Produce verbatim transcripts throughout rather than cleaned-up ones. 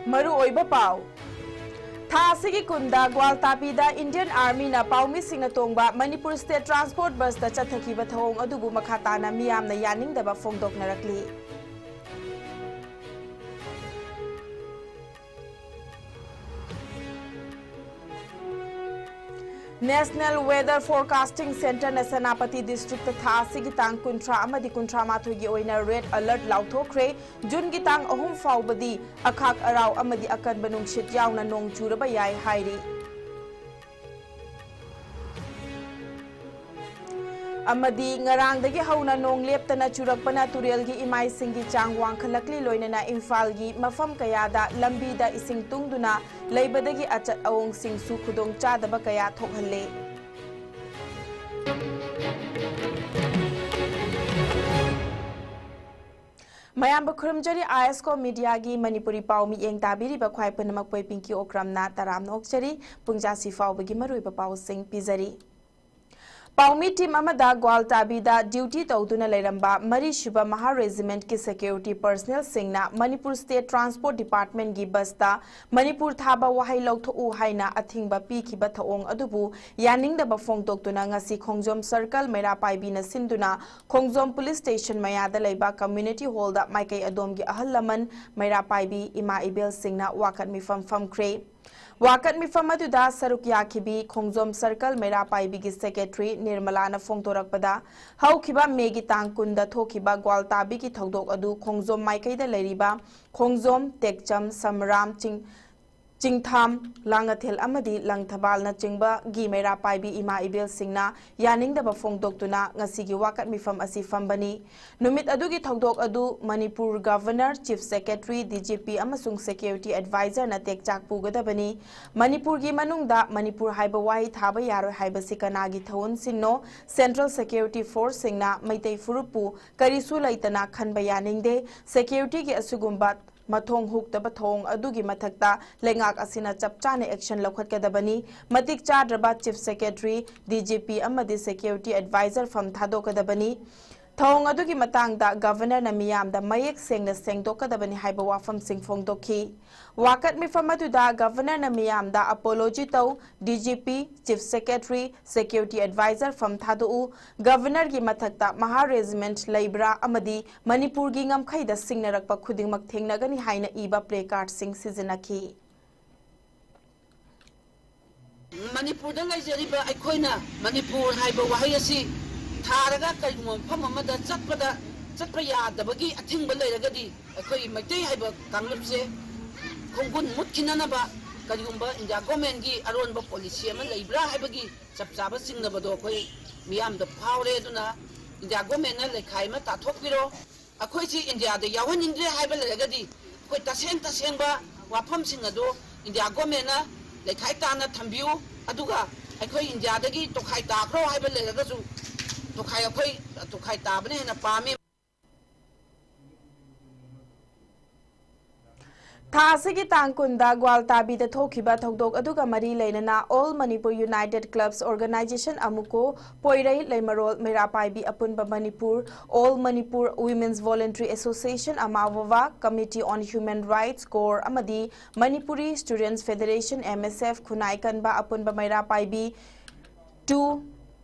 ꯃꯔꯨꯑꯣꯏꯕ ꯄꯥꯎ꯫ ꯊꯥ ꯑꯁꯤꯒꯤ ꯀꯨꯟꯗ ꯒ꯭ꯋꯥꯜꯇꯥꯕꯤꯗ Indian Armyꯅ ꯄꯥꯎꯃꯤꯁꯤꯡꯅ ꯇꯣꯡꯕ ꯃꯅꯤꯄꯨꯔ State Transport Busꯇ ꯆꯠꯊꯈꯤꯕ ꯊꯧꯑꯣꯡ ꯑꯗꯨꯕꯨ ꯃꯈꯥ ꯇꯥꯅ ꯃꯤꯌꯥꯝꯅ ꯌꯥꯅꯤꯡꯗꯕ ꯐꯣꯡꯗꯣꯛꯅꯔꯛꯂꯤ꯫ National Weather Forecasting Centreꯅ ꯁꯦꯅꯥꯄꯇꯤ districtꯇ ꯊꯥ ꯑꯁꯤꯒꯤ ꯇꯥꯡ ꯀꯨꯟꯊ꯭ꯔꯥ ꯑꯃꯗꯤ ꯀꯨꯟꯊ꯭ꯔꯥ ꯃꯥꯊꯣꯏꯒꯤ ꯑꯣꯏꯅ red alert ꯂꯥꯎꯊꯣꯛꯈ꯭ꯔꯦ꯫ Juneꯒꯤ ꯇꯥꯡ ꯑꯍꯨꯝ ꯐꯥꯎꯕꯗꯤ ꯑꯈꯥꯛ ꯑꯔꯥꯎ ꯑꯃꯗꯤ ꯑꯀꯟꯕ ꯅꯨꯡꯁꯤꯠ ꯌꯥꯎꯅ ꯅꯣꯡ ꯆꯨꯔꯕ ꯌꯥꯏ ꯍꯥꯏꯔꯤ꯫ ꯑꯃꯗꯤ ꯉꯔꯥꯡꯗꯒꯤ ꯍꯧꯅ ꯅꯣꯡ ꯂꯦꯞꯇꯅ ꯆꯨꯔꯛꯄꯅ ꯇꯨꯔꯦꯜꯒꯤ ꯏꯃꯥꯏꯁꯤꯡꯒꯤ ꯆꯥꯡ ꯋꯥꯡꯈꯠꯂꯛꯂꯤ, ꯂꯣꯏꯅꯅ ꯏꯝꯐꯥꯜꯒꯤ ꯃꯐꯝ ꯀꯌꯥꯗ ꯂꯝꯕꯤꯗ ꯏꯁꯤꯡ ꯇꯨꯡꯗꯨꯅ ꯂꯩꯕꯗꯒꯤ ꯑꯆꯠ ꯑꯑꯣꯡꯁꯤꯡꯁꯨ ꯈꯨꯗꯣꯡꯆꯥꯗꯕ ꯀꯌꯥ ꯊꯣꯛꯍꯜꯂꯦ꯫ ꯃꯌꯥꯝꯕꯨ ꯈꯨꯔꯨꯝꯖꯔꯤ, ISCO Mediaꯒꯤ ꯃꯅꯤꯄꯨꯔꯤ ꯄꯥꯎ ꯃꯤꯠꯌꯦꯡ ꯇꯥꯕꯤꯔꯤꯕ ꯈ꯭ꯋꯥꯏ ꯄꯨꯝꯅꯃꯛꯄꯨ ꯄꯤꯡꯀꯤ ꯑꯣꯀ꯭ꯔꯝꯅ ꯇꯔꯥꯝꯅ ꯑꯣꯛꯆꯔꯤ꯫ ꯄꯨꯡꯖꯥꯁꯤ ꯐꯥꯎꯕꯒꯤ ꯃꯔꯨꯑꯣꯏꯕ ꯄꯥꯎꯁꯤꯡ ꯄꯤꯖꯔꯤ꯫ ꯄꯥꯎꯃꯤ team ꯑꯃꯗ ꯒ꯭ꯋꯥꯜꯇꯥꯕꯤꯗ duty ꯇꯧꯗꯨꯅ ꯂꯩꯔꯝꯕ ꯃꯔꯤꯁꯨꯕ ꯃꯍꯥ regimentꯀꯤ security personnelꯁꯤꯡꯅ Manipur State Transport Departmentꯀꯤ busꯇ Manipur ꯊꯥꯕ ꯋꯥꯍꯩ ꯂꯧꯊꯣꯛꯎ ꯍꯥꯏꯅ ꯑꯊꯤꯡꯕ ꯄꯤꯈꯤꯕ ꯊꯧꯑꯣꯡ ꯑꯗꯨꯕꯨ ꯌꯥꯅꯤꯡꯗꯕ ꯐꯣꯡꯗꯣꯛꯇꯨꯅ ꯉꯁꯤ ꯈꯣꯡꯖꯣꯝ circle ꯃꯩꯔꯥ ꯄꯥꯏꯕꯤꯅ ꯁꯤꯟꯗꯨꯅ ꯈꯣꯡꯖꯣꯝ police station ꯃꯌꯥꯗ ꯂꯩꯕ community hallꯗ ꯃꯥꯏꯀꯩ ꯑꯗꯣꯝꯒꯤ ꯑꯍꯜ ꯂꯃꯟ, ꯃꯩꯔꯥ ꯄꯥꯏꯕꯤ ꯏꯃꯥ ꯏꯕꯦꯜꯁꯤꯡꯅ ꯋꯥꯀꯠ ꯃꯤꯐꯝ ꯐꯝꯈ꯭ꯔꯦ꯫ ꯋꯥꯀꯠ ꯃꯤꯐꯝ ꯑꯗꯨꯗ ꯁꯔꯨꯛ ꯌꯥꯈꯤꯕꯤ ꯈꯣꯡꯖꯣꯝ circle ꯃꯩꯔꯥ ꯄꯥꯏꯕꯤꯒꯤ secretary ꯅꯤꯔꯃꯂꯥꯅ ꯐꯣꯡꯗꯣꯔꯛꯄꯗ, ꯍꯧꯈꯤꯕ Mayꯒꯤ ꯇꯥꯡ ꯀꯨꯟꯗ ꯊꯣꯛꯈꯤꯕ ꯒ꯭ꯋꯥꯜꯇꯥꯕꯤꯒꯤ ꯊꯧꯗꯣꯛ ꯑꯗꯨ ꯈꯣꯡꯖꯣꯝ ꯃꯥꯏꯀꯩꯗ ꯂꯩꯔꯤꯕ ꯈꯣꯡꯖꯣꯝ, ꯇꯦꯛꯆꯝ, ꯁꯝꯔꯥꯝ, ꯆꯤꯡ-, ꯆꯤꯡꯊꯥꯝ, ꯂꯥꯡꯉꯊꯦꯜ ꯑꯃꯗꯤ ꯂꯪꯊꯕꯥꯜꯅꯆꯤꯡꯕꯒꯤ ꯃꯩꯔꯥ ꯄꯥꯏꯕꯤ ꯏꯃꯥ ꯏꯕꯦꯜꯁꯤꯡꯅ ꯌꯥꯅꯤꯡꯗꯕ ꯐꯣꯡꯗꯣꯛꯇꯨꯅ ꯉꯁꯤꯒꯤ ꯋꯥꯀꯠ ꯃꯤꯐꯝ ꯑꯁꯤ ꯐꯝꯕꯅꯤ꯫ ꯅꯨꯃꯤꯠ ꯑꯗꯨꯒꯤ ꯊꯧꯗꯣꯛ ꯑꯗꯨ Manipur Governor, Chief Secretary, DGP ꯑꯃꯁꯨꯡ Security Advisorꯅ ꯇꯦꯛꯆꯥꯛ ꯄꯨꯒꯗꯕꯅꯤ꯫ ꯃꯅꯤꯄꯨꯔꯒꯤ ꯃꯅꯨꯡꯗ ꯃꯅꯤꯄꯨꯔ ꯍꯥꯏꯕ ꯋꯥꯍꯩ ꯊꯥꯕ ꯌꯥꯔꯣꯏ ꯍꯥꯏꯕꯁꯤ ꯀꯅꯥꯒꯤ ꯊꯧꯑꯣꯡꯁꯤꯡꯅꯣ? Central Security Forceꯁꯤꯡꯅ ꯃꯩꯇꯩ ꯐꯨꯔꯨꯞꯄꯨ ꯀꯔꯤꯁꯨ ꯂꯩꯇꯅ ꯈꯟꯕ ꯌꯥꯅꯤꯡꯗꯦ꯫ Securityꯒꯤ ꯑꯁꯤꯒꯨꯝꯕ ꯃꯊꯣꯡ ꯍꯨꯛꯇꯕ ꯊꯧꯑꯣꯡ ꯑꯗꯨꯒꯤ ꯃꯊꯛꯇ ꯂꯩꯉꯥꯛ ꯑꯁꯤꯅ ꯆꯞ ꯆꯥꯅ action ꯂꯧꯈꯠꯀꯗꯕꯅꯤ꯫ ꯃꯇꯤꯛ ꯆꯥꯗ꯭ꯔꯕ Chief Secretary, DGP ꯑꯃꯗꯤ Security Advisor ꯐꯝ ꯊꯥꯗꯣꯛꯀꯗꯕꯅꯤ꯫ ꯊꯧꯑꯣꯡ ꯑꯗꯨꯒꯤ ꯃꯇꯥꯡꯗ Governorꯅ ꯃꯤꯌꯥꯝꯗ ꯃꯌꯦꯛ ꯁꯦꯡꯅ ꯁꯦꯡꯗꯣꯛꯀꯗꯕꯅꯤ ꯍꯥꯏꯕ ꯋꯥꯐꯝꯁꯤꯡ ꯐꯣꯡꯗꯣꯛꯈꯤ꯫ ꯋꯥꯀꯠ ꯃꯤꯐꯝ ꯑꯗꯨꯗ Governorꯅ ꯃꯤꯌꯥꯝꯗ apology ꯇꯧ, DGP, Chief Secretary, Security Advisor ꯐꯝ ꯊꯥꯗꯣꯛꯎ, Governorꯒꯤ ꯃꯊꯛꯇ Mahar Regiment ꯂꯩꯕ꯭ꯔꯥ ꯑꯃꯗꯤ ꯃꯅꯤꯄꯨꯔꯒꯤ ꯉꯝꯈꯩꯗ ꯁꯤꯡꯅꯔꯛꯄ ꯈꯨꯗꯤꯡꯃꯛ ꯊꯦꯡꯅꯒꯅꯤ ꯍꯥꯏꯅ ꯏꯕ placardꯁꯤꯡ ꯁꯤꯖꯤꯟꯅꯈꯤ꯫ ꯃꯅꯤꯄꯨꯔꯗ ꯂꯩꯖꯔꯤꯕ ꯑꯩꯈꯣꯏꯅ ꯃꯅꯤꯄꯨꯔ ꯍꯥꯏꯕ ꯋꯥꯍꯩ ꯑꯁꯤ ꯊꯥꯔꯒ ꯀꯔꯤꯒꯨꯝꯕ ꯃꯐꯝ ꯑꯃꯗ ꯆꯠꯄꯗ, ꯆꯠꯄ ꯌꯥꯗꯕꯒꯤ ꯑꯊꯤꯡꯕ ꯂꯩꯔꯒꯗꯤ, ꯑꯩꯈꯣꯏ ꯃꯩꯇꯩ ꯍꯥꯏꯕ ꯀꯥꯡꯂꯨꯞꯁꯦ ꯈꯣꯡꯒꯨꯟ ꯃꯨꯠꯈꯤꯅꯅꯕ ꯀꯔꯤꯒꯨꯝꯕ India Governmentꯀꯤ ꯑꯔꯣꯟꯕ policy ꯑꯃ ꯂꯩꯕ꯭ꯔꯥ ꯍꯥꯏꯕꯒꯤ ꯆꯞ ꯆꯥꯕ ꯆꯤꯡꯅꯕꯗꯣ ꯑꯩꯈꯣꯏ ꯃꯤꯌꯥꯝꯗ ꯐꯥꯎꯔꯦ꯫ ꯑꯗꯨꯅ India Governmentꯅ ꯂꯩꯈꯥꯏ ꯑꯃ ꯇꯥꯊꯣꯛꯄꯤꯔꯣ꯫ ꯑꯩꯈꯣꯏꯁꯤ Indiaꯗ ꯌꯥꯎꯍꯟꯅꯤꯡꯗ꯭ꯔꯦ ꯍꯥꯏꯕ ꯂꯩꯔꯒꯗꯤ, ꯑꯩꯈꯣꯏ ꯇꯁꯦꯡ ꯇꯁꯦꯡꯕ ꯋꯥꯐꯝꯁꯤꯡ ꯑꯗꯨ India Governmentꯅ ꯂꯩꯈꯥꯏ ꯇꯥꯅ ꯊꯝꯕꯤꯌꯨ, ꯑꯗꯨꯒ ꯑꯩꯈꯣꯏ Indiaꯗꯒꯤ ꯇꯣꯈꯥꯏ ꯇꯥꯈ꯭ꯔꯣ ꯍꯥꯏꯕ ꯂꯩꯔꯒꯁꯨ, ꯇꯣꯈꯥꯏ, ꯑꯩꯈꯣꯏ ꯇꯣꯈꯥꯏ ꯇꯥꯕꯅ ꯍꯦꯟꯅ ꯄꯥꯝꯃꯤ꯫ ꯊꯥ ꯑꯁꯤꯒꯤ ꯇꯥꯡ ꯀꯨꯟꯗ ꯒ꯭ꯋꯥꯜꯇꯥꯕꯤꯗ ꯊꯣꯛꯈꯤꯕ ꯊꯧꯗꯣꯛ ꯑꯗꯨꯒ ꯃꯔꯤ ꯂꯩꯅꯅ All Manipur United Clubs Organisation, ꯑꯃꯨꯀꯣ, ꯄꯣꯏꯔꯩ, ꯂꯩꯃꯔꯣꯜ, ꯃꯩꯔꯥ ꯄꯥꯏꯕꯤ ꯑꯄꯨꯟꯕ Manipur, All Manipur Women's Voluntary Association, ꯑꯃꯥꯋꯣꯋꯥ, Committee on Human Rights, core, ꯑꯃꯗꯤ Manipuri Students Federation, MSF, ꯈꯨꯟꯅꯥꯏ ꯀꯟꯕ ꯑꯄꯨꯟꯕ ꯃꯩꯔꯥ ꯄꯥꯏꯕꯤ two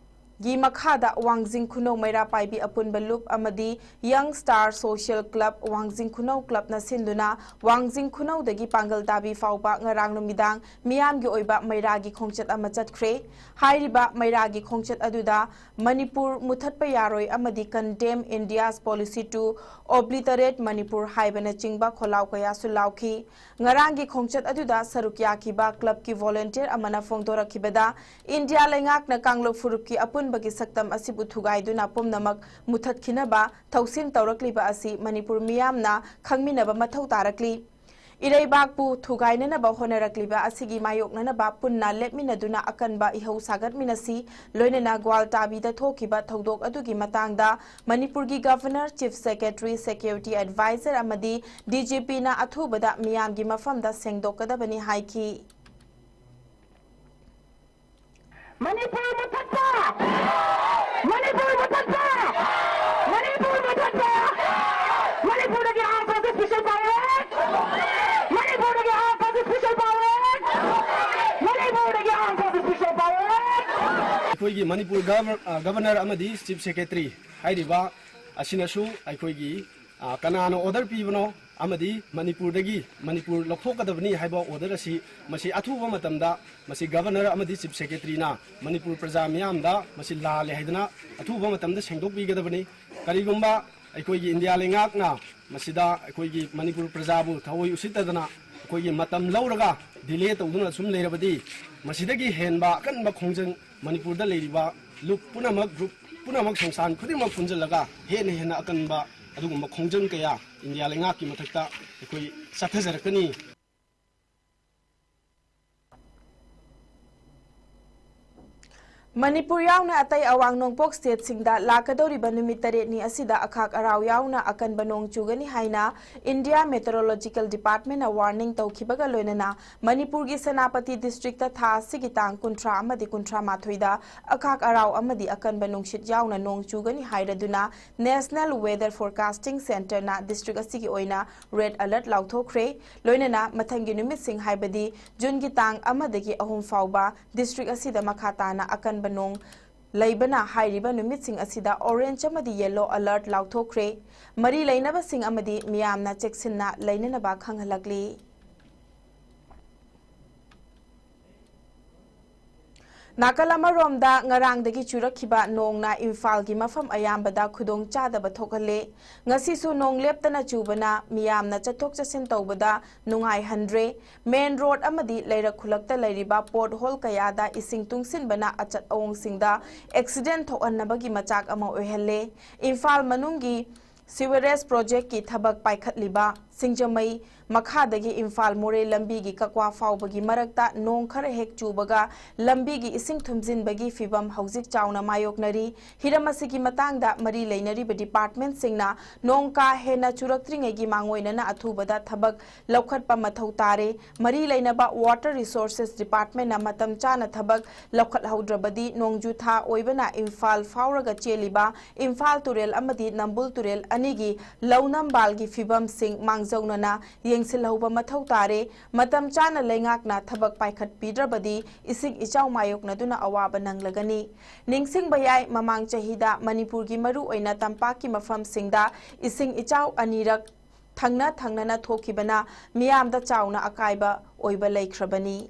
ꯒꯤ ꯃꯈꯥꯗ ꯋꯥꯡꯖꯤꯡ ꯈꯨꯅꯧ ꯃꯩꯔꯥ ꯄꯥꯏꯕꯤ ꯑꯄꯨꯟꯕ ꯂꯨꯞ ꯑꯃꯗꯤ Young Star Social Club, ꯋꯥꯡꯖꯤꯡ ꯈꯨꯅꯧ clubꯅ ꯁꯤꯟꯗꯨꯅ ꯋꯥꯡꯖꯤꯡ ꯈꯨꯅꯧꯗꯒꯤ ꯄꯥꯡꯒꯜ ꯇꯥꯕꯤ ꯐꯥꯎꯕ ꯉꯔꯥꯡ ꯅꯨꯃꯤꯗꯥꯡ ꯃꯤꯌꯥꯝꯒꯤ ꯑꯣꯏꯕ ꯃꯩꯔꯥꯒꯤ ꯈꯣꯡꯆꯠ ꯑꯃ ꯆꯠꯈ꯭ꯔꯦ꯫ ꯍꯥꯏꯔꯤꯕ ꯃꯩꯔꯥꯒꯤ ꯈꯣꯡꯆꯠ ꯑꯗꯨꯗ "ꯃꯅꯤꯄꯨꯔ ꯃꯨꯊꯠꯄ ꯌꯥꯔꯣꯏ" ꯑꯃꯗꯤ "Condemn India's Policy to Obliterate Manipur" ꯍꯥꯏꯕꯅꯆꯤꯡꯕ ꯈꯣꯜꯂꯥꯎ ꯀꯌꯥꯁꯨ ꯂꯥꯎꯈꯤ꯫ ꯉꯔꯥꯡꯒꯤ ꯈꯣꯡꯆꯠ ꯑꯗꯨꯗ ꯁꯔꯨꯛ ꯌꯥꯈꯤꯕ clubꯀꯤ volunteer ꯑꯃꯅ ꯐꯣꯡꯗꯣꯔꯛꯈꯤꯕꯗ, ꯏꯟꯗꯤꯌꯥ ꯂꯩꯉꯥꯛꯅ ꯀꯥꯡꯂꯨꯞ ꯐꯨꯔꯨꯞꯀꯤ ꯑꯄꯨꯟꯕꯒꯤ ꯁꯛꯇꯝ ꯑꯁꯤꯕꯨ ꯊꯨꯒꯥꯏꯗꯨꯅ ꯄꯨꯝꯅꯃꯛ ꯃꯨꯊꯠꯈꯤꯅꯕ ꯊꯧꯁꯤꯟ ꯇꯧꯔꯛꯂꯤꯕ ꯑꯁꯤ ꯃꯅꯤꯄꯨꯔ ꯃꯤꯌꯥꯝꯅ ꯈꯪꯃꯤꯟꯅꯕ ꯃꯊꯧ ꯇꯥꯔꯛꯂꯤ꯫ ꯏꯔꯩꯕꯥꯛꯄꯨ ꯊꯨꯒꯥꯏꯅꯅꯕ ꯍꯣꯠꯅꯔꯛꯂꯤꯕ ꯑꯁꯤꯒꯤ ꯃꯥꯌꯣꯛꯅꯅꯕ ꯄꯨꯟꯅ ꯂꯦꯞꯃꯤꯟꯅꯗꯨꯅ ꯑꯀꯟꯕ ꯏꯍꯧ ꯁꯥꯒꯠꯃꯤꯟꯅꯁꯤ꯫ ꯂꯣꯏꯅꯅ ꯒ꯭ꯋꯥꯜꯇꯥꯕꯤꯗ ꯊꯣꯛꯈꯤꯕ ꯊꯧꯗꯣꯛ ꯑꯗꯨꯒꯤ ꯃꯇꯥꯡꯗ ꯃꯅꯤꯄꯨꯔꯒꯤ Governor, Chief Secretary, Security Advisor ꯑꯃꯗꯤ DGPꯅ ꯑꯊꯨꯕꯗ ꯃꯤꯌꯥꯝꯒꯤ ꯃꯐꯝꯗ ꯁꯦꯡꯗꯣꯛꯀꯗꯕꯅꯤ ꯍꯥꯏꯈꯤ꯫ ꯃꯅꯤꯄꯨꯔ ꯃꯨꯊꯠꯄ! ꯃꯅꯤꯄꯨꯔ ꯃꯨꯊꯠꯄ! ꯑꯩꯈꯣꯏꯒꯤ ꯃꯅꯤꯄꯨꯔ ꯒꯚꯔ-, ꯑ, ꯒꯚꯔꯅꯔ ꯑꯃꯗꯤ ꯆꯤꯐ ꯁꯦꯀ꯭ꯔꯦꯇꯔꯤ ꯍꯥꯏꯔꯤꯕ ꯑꯁꯤꯅꯁꯨ ꯑꯩꯈꯣꯏꯒꯤ, ꯑ, ꯀꯅꯥꯅ ꯑꯣꯔꯗꯔ ꯄꯤꯕꯅꯣ ꯑꯃꯗꯤ ꯃꯅꯤꯄꯨꯔꯗꯒꯤ ꯃꯅꯤꯄꯨꯔ ꯂꯧꯊꯣꯛꯀꯗꯕꯅꯤ ꯍꯥꯏꯕ ꯑꯣꯔꯗꯔ ꯑꯁꯤ ꯃꯁꯤ ꯑꯊꯨꯕ ꯃꯇꯝꯗ ꯃꯁꯤ ꯒꯚꯔꯅꯔ ꯑꯃꯗꯤ ꯆꯤꯐ ꯁꯦꯀ꯭ꯔꯦꯇꯔꯤꯅ ꯃꯅꯤꯄꯨꯔ ꯄ꯭ꯔꯖꯥ ꯃꯤꯌꯥꯝꯗ ꯃꯁꯤ ꯂꯥꯜꯂꯦ ꯍꯥꯏꯗꯅ ꯑꯊꯨꯕ ꯃꯇꯝꯗ ꯁꯦꯡꯗꯣꯛꯄꯤꯒꯗꯕꯅꯤ꯫ ꯀꯔꯤꯒꯨꯝꯕ ꯑꯩꯈꯣꯏꯒꯤ ꯏꯟꯗꯤꯌꯥ ꯂꯩꯉꯥꯛꯅ ꯃꯁꯤꯗ ꯑꯩꯈꯣꯏꯒꯤ ꯃꯅꯤꯄꯨꯔ ꯄ꯭ꯔꯖꯥꯕꯨ ꯊꯑꯣꯏ ꯎꯁꯤꯠꯇꯗꯅ ꯑꯩꯈꯣꯏꯒꯤ ꯃꯇꯝ ꯂꯧꯔꯒ ꯗꯤꯂꯦ ꯇꯧꯗꯨꯅ ꯁꯨꯝ ꯂꯩꯔꯕꯗꯤ ꯃꯁꯤꯗꯒꯤ ꯍꯦꯟꯕ ꯑꯀꯟꯕ ꯈꯣꯡꯖꯪ ꯃꯅꯤꯄꯨꯔꯗ ꯂꯩꯔꯤꯕ ꯂꯨꯞ ꯄꯨꯝꯅꯃꯛ, ꯒ꯭ꯔꯨꯞ ꯄꯨꯝꯅꯃꯛ, ꯁꯪꯁꯊꯥꯟ ꯈꯨꯗꯤꯡꯃꯛ ꯄꯨꯟꯁꯤꯜꯂꯒ ꯍꯦꯟꯅ ꯍꯦꯟꯅ ꯑꯀꯟꯕ ꯑꯗꯨꯒꯨꯝꯕ ꯈꯣꯡꯖꯪ ꯀꯌꯥ ꯏꯟꯗꯤꯌꯥ ꯂꯩꯉꯥꯛꯀꯤ ꯃꯊꯛꯇ ꯑꯩꯈꯣꯏ ꯆꯠꯊꯖꯔꯛꯀꯅꯤ꯫ ꯃꯅꯤꯄꯨꯔ ꯌꯥꯎꯅ ꯑꯇꯩ ꯑꯋꯥꯡ ꯅꯣꯡꯄꯣꯛ ꯁ꯭ꯇꯦꯠꯁꯤꯡꯗ ꯂꯥꯛꯀꯗꯧꯔꯤꯕ ꯅꯨꯃꯤꯠ ꯇꯔꯦꯠꯅꯤ ꯑꯁꯤꯗ ꯑꯈꯥꯛ ꯑꯔꯥꯎ ꯌꯥꯎꯅ ꯑꯀꯟꯕ ꯅꯣꯡ ꯆꯨꯒꯅꯤ ꯍꯥꯏꯅ ꯏꯟꯗꯤꯌꯥ ꯃꯦꯇꯔꯣꯂꯣꯖꯤꯀꯦꯜ ꯗꯤꯄꯥꯔꯠꯃꯦꯟꯅ ꯋꯥꯔꯅꯤꯡ ꯇꯧꯈꯤꯕꯒ ꯂꯣꯏꯅꯅ ꯃꯅꯤꯄꯨꯔꯒꯤ ꯁꯦꯅꯥꯄꯇꯤ ꯗꯤꯁꯇ꯭ꯔꯤꯛꯇ ꯊꯥ ꯑꯁꯤꯒꯤ ꯇꯥꯡ ꯀꯨꯟꯊ꯭ꯔꯥ ꯑꯃꯗꯤ ꯀꯨꯟꯊ꯭ꯔꯥ ꯃꯥꯊꯣꯏꯗ ꯑꯈꯥꯛ ꯑꯔꯥꯎ ꯑꯃꯗꯤ ꯑꯀꯟꯕ ꯅꯨꯡꯁꯤꯠ ꯌꯥꯎꯅ ꯅꯣꯡ ꯆꯨꯒꯅꯤ ꯍꯥꯏꯔꯗꯨꯅ ꯅꯦꯁꯅꯦꯜ ꯋꯦꯗꯔ ꯐꯣꯔꯀꯥꯁꯇꯤꯡ ꯁꯦꯟꯇꯔꯅ ꯗꯤꯁꯇ꯭ꯔꯤꯛ ꯑꯁꯤꯒꯤ ꯑꯣꯏꯅ ꯔꯦꯗ ꯑꯂꯔꯠ ꯂꯥꯎꯊꯣꯛꯈ꯭ꯔꯦ꯫ ꯂꯣꯏꯅꯅ ꯃꯊꯪꯒꯤ ꯅꯨꯃꯤꯠꯁꯤꯡ ꯍꯥꯏꯕꯗꯤ ꯖꯨꯟꯒꯤ ꯇꯥꯡ ꯑꯃꯗꯒꯤ ꯑꯍꯨꯝ ꯐꯥꯎꯕ ꯗꯤꯁꯇ꯭ꯔꯤꯛ ꯑꯁꯤꯗ ꯃꯈꯥ ꯇꯥꯅ ꯑꯀꯟꯕ ꯅꯣꯡ ꯂꯩꯕꯅ ꯍꯥꯏꯔꯤꯕ ꯅꯨꯃꯤꯠꯁꯤꯡ ꯑꯁꯤꯗ ꯑꯣꯔꯦꯟꯖ ꯑꯃꯗꯤ ꯌꯦꯜꯂꯣ ꯑꯂꯔꯠ ꯂꯥꯎꯊꯣꯛꯈ꯭ꯔꯦ꯫ ꯃꯔꯤ ꯂꯩꯅꯕꯁꯤꯡ ꯑꯃꯗꯤ ꯃꯤꯌꯥꯝꯅ ꯆꯦꯛꯁꯤꯟꯅ ꯂꯩꯅꯅꯕ ꯈꯪꯍꯜꯂꯛꯂꯤ꯫ ꯅꯥꯀꯜ ꯑꯃꯔꯣꯝꯗ, ꯉꯔꯥꯡꯗꯒꯤ ꯆꯨꯔꯛꯈꯤꯕ ꯅꯣꯡꯅ ꯏꯝꯐꯥꯜꯒꯤ ꯃꯐꯝ ꯑꯌꯥꯝꯕꯗ ꯈꯨꯗꯣꯡ ꯆꯥꯗꯕ ꯊꯣꯛꯍꯜꯂꯦ꯫ ꯉꯁꯤꯁꯨ ꯅꯣꯡ ꯂꯦꯞꯇꯅ ꯆꯨꯕꯅ ꯃꯤꯌꯥꯝꯅ ꯆꯠꯊꯣꯛ ꯆꯠꯁꯤꯟ ꯇꯧꯕꯗ ꯅꯨꯡꯉꯥꯏꯍꯟꯗ꯭ꯔꯦ꯫ ꯃꯦꯟ ꯔꯣꯗ ꯑꯃꯗꯤ ꯂꯩꯔꯛ ꯈꯨꯂꯛꯇ ꯂꯩꯔꯤꯕ ꯄꯣꯠ ꯍꯣꯜ ꯀꯌꯥꯗ ꯏꯁꯤꯡ ꯇꯨꯡꯁꯤꯟꯕꯅ ꯑꯆꯠ ꯑꯋꯣꯡꯁꯤꯡꯗ ꯑꯦꯛꯁꯤꯗꯦꯟ ꯊꯣꯛꯍꯟꯅꯕꯒꯤ ꯃꯆꯥꯛ ꯑꯃ ꯑꯣꯏꯍꯜꯂꯦ꯫ ꯏꯝꯐꯥꯜ ꯃꯅꯨꯡꯒꯤ ꯁꯤꯋꯦꯔꯦꯖ ꯄ꯭ꯔꯣꯖꯦꯛꯀꯤ ꯊꯕꯛ ꯄꯥꯏꯈꯠꯂꯤꯕ ꯁꯤꯡꯖꯃꯩ ꯃꯈꯥꯗꯒꯤ ꯏꯝꯐꯥꯜ ꯃꯣꯔꯦ ꯂꯝꯕꯤꯒꯤ ꯀꯛꯋꯥ ꯐꯥꯎꯕꯒꯤ ꯃꯔꯛꯇ ꯅꯣꯡ ꯈꯔ ꯍꯦꯛ ꯆꯨꯕꯒ ꯂꯝꯕꯤꯒꯤ ꯏꯁꯤꯡ ꯊꯨꯝꯖꯤꯟꯕꯒꯤ ꯐꯤꯚꯝ ꯍꯧꯖꯤꯛ ꯆꯥꯎꯅ ꯃꯥꯌꯣꯛꯅꯔꯤ꯫ ꯍꯤꯔꯝ ꯑꯁꯤꯒꯤ ꯃꯇꯥꯡꯗ ꯃꯔꯤ ꯂꯩꯅꯔꯤꯕ ꯗꯤꯄꯥꯔꯠꯃꯦꯟꯠꯁꯤꯡꯅ ꯅꯣꯡ ꯀꯥ ꯍꯦꯟꯅ ꯆꯨꯔꯛꯇ꯭ꯔꯤꯉꯩꯒꯤ ꯃꯥꯡꯑꯣꯏꯅꯅ ꯑꯊꯨꯕꯗ ꯊꯕꯛ ꯂꯧꯈꯠꯄ ꯃꯊꯧ ꯇꯥꯔꯦ꯫ ꯃꯔꯤ ꯂꯩꯅꯕ ꯋꯥꯇꯔ ꯔꯤꯁꯣꯔꯁꯦꯁ ꯗꯤꯄꯥꯔꯠꯃꯦꯟꯠꯅ ꯃꯇꯝ ꯆꯥꯅ ꯊꯕꯛ ꯂꯧꯈꯠꯍꯧꯗ꯭ꯔꯕꯗꯤ ꯅꯣꯡꯖꯨ ꯊꯥ ꯑꯣꯏꯕꯅ ꯏꯝꯐꯥꯜ ꯐꯥꯎꯔꯒ ꯆꯦꯜꯂꯤꯕ ꯏꯝꯐꯥꯜ ꯇꯨꯔꯦꯜ ꯑꯃꯗꯤ ꯅꯝꯕꯨꯜ ꯇꯨꯔꯦꯜ ꯑꯅꯤꯒꯤ ꯂꯧꯅꯝꯕꯥꯜꯒꯤ ꯐꯤꯚꯝꯁꯤꯡ ꯃꯥꯡ ꯃꯥꯡꯖꯧꯅꯅ ꯌꯦꯡꯁꯤꯜꯍꯧꯕ ꯃꯊꯧ ꯇꯥꯔꯦ꯫ ꯃꯇꯝ ꯆꯥꯅ ꯂꯩꯉꯥꯛꯅ ꯊꯕꯛ ꯄꯥꯏꯈꯠꯄꯤꯗ꯭ꯔꯕꯗꯤ ꯏꯁꯤꯡ ꯏꯆꯥꯎ ꯃꯥꯌꯣꯛꯅꯗꯨꯅ ꯑꯋꯥꯕ ꯅꯪꯂꯒꯅꯤ꯫ ꯅꯤꯡꯁꯤꯡꯕ ꯌꯥꯏ, ꯃꯃꯥꯡ ꯆꯍꯤꯗ ꯃꯅꯤꯄꯨꯔꯒꯤ ꯃꯔꯨꯑꯣꯏꯅ ꯇꯝꯄꯥꯛꯀꯤ ꯃꯐꯝꯁꯤꯡꯗ ꯏꯁꯤꯡ ꯏꯆꯥꯎ ꯑꯅꯤꯔꯛ ꯊꯪꯅ ꯊꯪꯅꯅ ꯊꯣꯛꯈꯤꯕꯅ ꯃꯤꯌꯥꯝꯗ ꯆꯥꯎꯅ ꯑꯀꯥꯏꯕ ꯑꯣꯏꯕ ꯂꯩꯈ꯭ꯔꯕꯅꯤ꯫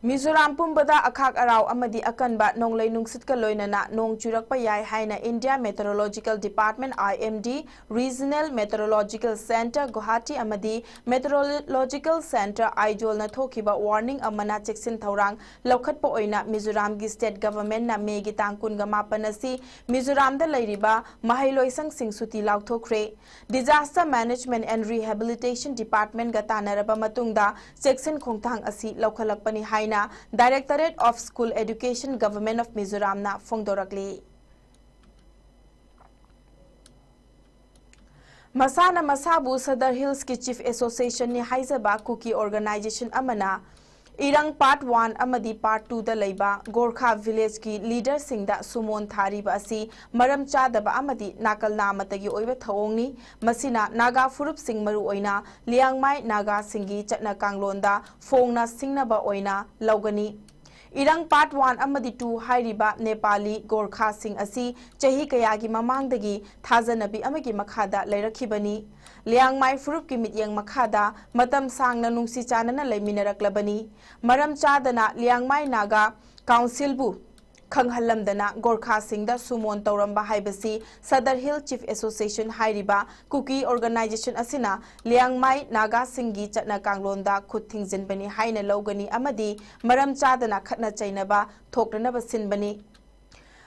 ꯃꯤꯖꯣꯔꯥꯝ ꯄꯨꯝꯕꯗ ꯑꯈꯥꯛ ꯑꯔꯥꯎ ꯑꯃꯗꯤ ꯑꯀꯟꯕ ꯅꯣꯡꯂꯩ ꯅꯨꯡꯁꯤꯠꯀ ꯂꯣꯏꯅꯅ ꯅꯣꯡ ꯆꯨꯔꯛꯄ ꯌꯥꯏ ꯍꯥꯏꯅ India Meteorological Department, I M D, Regional Meteorological Centre, Guwahati ꯑꯃꯗꯤ Meteorological Centre, ꯑꯥꯏꯖꯣꯜꯅ ꯊꯣꯛꯈꯤꯕ warning ꯑꯃꯅ ꯆꯦꯛꯁꯤꯟ ꯊꯧꯔꯥꯡ ꯂꯧꯈꯠꯄ ꯑꯣꯏꯅ ꯃꯤꯖꯣꯔꯥꯝꯒꯤ state governmentꯅ ꯃꯦꯒꯤ ꯇꯥꯡ ꯀꯨꯟꯒ ꯃꯥꯄꯟ ꯑꯁꯤ ꯃꯤꯖꯣꯔꯥꯝꯗ ꯂꯩꯔꯤꯕ ꯃꯍꯩꯂꯣꯏꯁꯪꯁꯤꯡ ꯁꯨꯇꯤ ꯂꯥꯎꯊꯣꯛꯈ꯭ꯔꯦ꯫ Disaster Management and Rehabilitation Departmentꯒ ꯇꯥꯟꯅꯔꯕ ꯃꯇꯨꯡꯗ ꯆꯦꯛꯁꯤꯟ ꯈꯣꯡꯊꯥꯡ ꯑꯁꯤ ꯂꯧꯈꯠꯂꯛꯄꯅꯤ ꯍꯥꯏꯅ Directorate of School Education, Government of Mizoramꯅ ꯐꯣꯡꯗꯣꯔꯛꯂꯤ꯫ ꯃꯁꯥꯅ ꯃꯁꯥꯕꯨ Sadar Hillsꯀꯤ Chief Associationꯅꯤ ꯍꯥꯏꯖꯕ ꯀꯨꯀꯤ organization ꯑꯃꯅ ꯏꯔꯪ part one ꯑꯃꯗꯤ part twoꯗ ꯂꯩꯕ ꯒꯣꯔꯈꯥ villageꯀꯤ leaderꯁꯤꯡꯗ ꯁꯨꯃꯣꯟ ꯊꯥꯔꯤꯕ ꯑꯁꯤ ꯃꯔꯝ ꯆꯥꯗꯕ ꯑꯃꯗꯤ ꯅꯥꯀꯜ ꯅꯥꯝꯃꯇꯒꯤ ꯑꯣꯏꯕ ꯊꯧꯑꯣꯡꯅꯤ꯫ ꯃꯁꯤꯅ ꯅꯥꯒꯥ ꯐꯨꯔꯨꯞꯁꯤꯡ, ꯃꯔꯨꯑꯣꯏꯅ ꯂꯤꯌꯥꯡꯃꯥꯏ ꯅꯥꯒꯥꯁꯤꯡꯒꯤ ꯆꯠꯅ ꯀꯥꯡꯂꯣꯟꯗ ꯐꯣꯡꯅ ꯁꯤꯡꯅꯕ ꯑꯣꯏꯅ ꯂꯧꯒꯅꯤ꯫ ꯏꯔꯪ part one ꯑꯃꯗꯤ two ꯍꯥꯏꯔꯤꯕ ꯅꯦꯄꯥꯂꯤ ꯒꯣꯔꯈꯥꯁꯤꯡ ꯑꯁꯤ ꯆꯍꯤ ꯀꯌꯥꯒꯤ ꯃꯃꯥꯡꯗꯒꯤ ꯊꯥꯖꯅꯕꯤ ꯑꯃꯒꯤ ꯃꯈꯥꯗ ꯂꯩꯔꯛꯈꯤꯕꯅꯤ꯫ ꯂꯤꯌꯥꯡꯃꯥꯏ ꯐꯨꯔꯨꯞꯀꯤ ꯃꯤꯠꯌꯦꯡ ꯃꯈꯥꯗ ꯃꯇꯝ ꯁꯥꯡꯅ ꯅꯨꯡꯁꯤ ꯆꯥꯟꯅꯅ ꯂꯩꯃꯤꯟꯅꯔꯛꯂꯕꯅꯤ꯫ ꯃꯔꯝ ꯆꯥꯗꯅ ꯂꯤꯌꯥꯡꯃꯥꯏ ꯅꯥꯒꯥ councilꯕꯨ ꯈꯪꯍꯜꯂꯝꯗꯅ ꯒꯣꯔꯈꯥꯁꯤꯡꯗ ꯁꯨꯃꯣꯟ ꯇꯧꯔꯝꯕ ꯍꯥꯏꯕꯁꯤ Sadar Hill Chief Association ꯍꯥꯏꯔꯤꯕ ꯀꯨꯀꯤ organization ꯑꯁꯤꯅ ꯂꯤꯌꯥꯡꯃꯥꯏ ꯅꯥꯒꯥꯁꯤꯡꯒꯤ ꯆꯠꯅ ꯀꯥꯡꯂꯣꯟꯗ ꯈꯨꯠ ꯊꯤꯡꯖꯤꯟꯕꯅꯤ ꯍꯥꯏꯅ ꯂꯧꯒꯅꯤ ꯑꯃꯗꯤ ꯃꯔꯝ ꯆꯥꯗꯅ ꯈꯠꯅ ꯆꯩꯅꯕ ꯊꯣꯛꯇꯅꯕ ꯁꯤꯟꯕꯅꯤ꯫